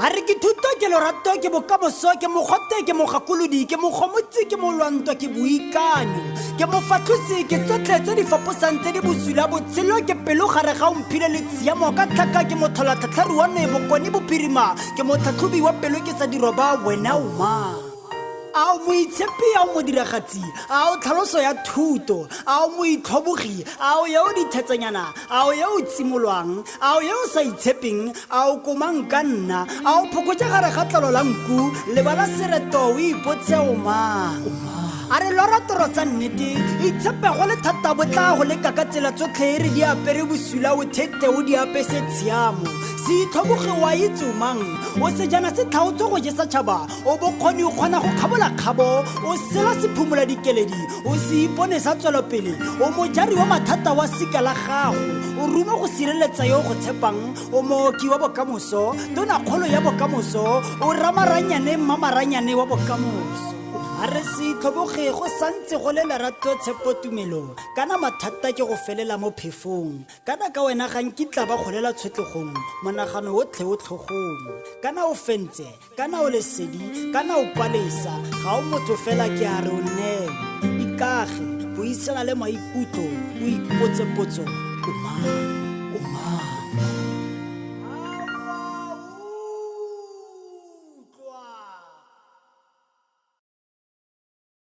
A re ke thuto, ke lorato, ke bokamoso, ke mogote, ke mogakolodi, ke mogomotsi, ke molwantwa, ke boikanyo, ke mofatlhosi, ke tsotlhe tse di faposang tse di bosula botshelo, ke pelo gare ga omphile le tshiamo ka tlhaka, ke motlhola tlhatlhari wa me bokone bophirima, ke motlhatlhobi wa pelo ke sa diroba, wena o mang? A o moitshepi, a o modiragatsi, a o tlhaloso ya thuto, a o moitlhobogi, a o yo o dithetsanyana, a o yo o tsimolwang, a o yo o sa itshepeng, a o komang ka nna, a o phokotša gare ga tlalo la nku, lebala sereto o ipotse o mang. A re lora toro tsa nnete, itshepe go le thata bo tla go leka ka tsela tsotlhe e re di apere bosula o thete o di apese tshiamo. Se itlhoboge wa itse o mang, o sejana se tlhaotswe go jesa tšhaba, O bokgoni o kgona go kgabola kgabo, o sela sephumola dikeledi, o se ipone sa tswelopele, o mojari wa mathata wa sika la gago, o ruma go sireletsa yo o go tshepang, o mooki wa bokamoso, tonakgolo ya bokamoso, o ramaranyane mmamaranyane wa bokamoso. A re se itlhoboge go santse go le lerato tshepo tumelo, kana mathata ke go felela mo phefong. Kana ka wena ga nkitla ba golela tshotlegong, monagano otlhe o tlhogong. Kana o fentse, Kana o lesedi, kana o palesa, ga o motho fela ke a re o neo. Ikage, buisana le maikutlo, o ipotse potso, o mang? O mang?